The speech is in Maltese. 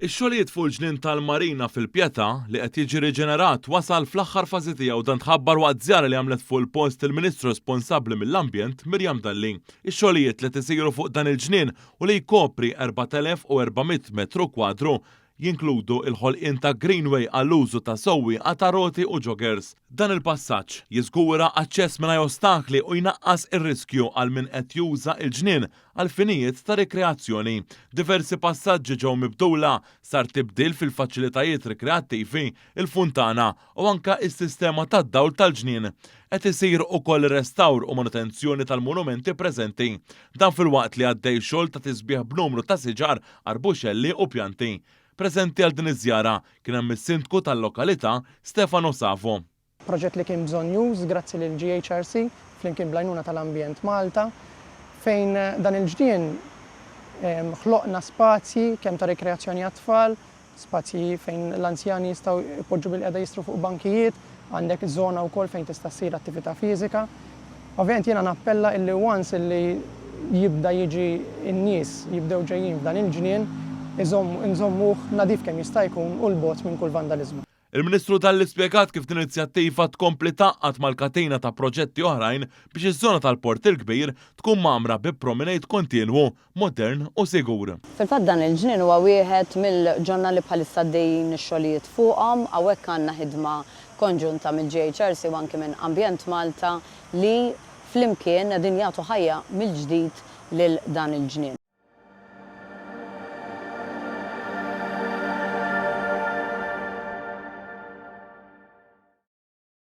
Ix-xogħlijiet fuq il-ġnien tal-Marina fil-Pietà li qed jiġi riġenerat wasal fl-aħħar fażi tiegħu dan tħabbar waqt żjara li għamlet fuq il-post il-Ministru responsabbli mill-Ambjent Miriam Dalli. Ix-xogħlijiet li qed isiru fuq dan il-ġnien u li jkopri 4,400 metru kwadru jinkludu l-ħolqien ta' greenway għall-użu ta' sewwieqa ta' roti u joggers. Dan il-passaġġ jiżgura aċċess mingħajr ostakli u jnaqqas ir-riskju għal min qed juża l-ġnien għal finijiet ta' rikreazzjoni. Diversi passaġġi ġew mibdula, sar tibdil fil-faċilitajiet rikreattivi, il-funtana u anke s-sistema tad-dawl tal-ġnien. Qed isir ukoll restawr u manutenzjoni tal-monumenti preżenti. Dan filwaqt li għaddej xogħol ta' tisbiħ b'numru ta' siġar, arbuxelli u pjanti. Preżenti għal din iż-żjara kien hemm is-Sindku tal-lokalità Stefano Savo. Proġett li kien bżonnjuż grazzi lill-GHRC flimkien bl-għajnuna tal-Ambjent Malta fejn dan il-ġnien ħloqna spazji kemm ta' rikreazzjoni għat-tfal, spazji fejn l-anzjani jistgħu jpoġġu bilqiegħda jistru fuq bankijiet, għandek żona wkoll fejn tista' ssir attività fiżika. Ovvjament jiena nappella illi once illi jibda jiġi n-nies jibdew ġejjin f'dan il-ġnien, inżommuh nadif kemm jista' jkun u 'l bogħod minn kull vandaliżmu. Il-Ministru Dalli spjegat kif din l-inizjattiva tkompli tgħaqqad mal-katina ta' proġetti oħrajn biex iż-żona tal-Port il-Kbir tkun mgħammra bi promenade kontinwu, modern u sigur. Fil-fatt dan il-ġnien huwa wieħed mill-ġonna li bħalissa għaddejjin ix-xogħlijiet fuqhom. Hawnhekk għandna ħidma konġunta mill-GHRC u anki minn Ambjent Malta li flimkien qegħdin jagħtu ħajja mill-ġdid lil dan il-ġnien.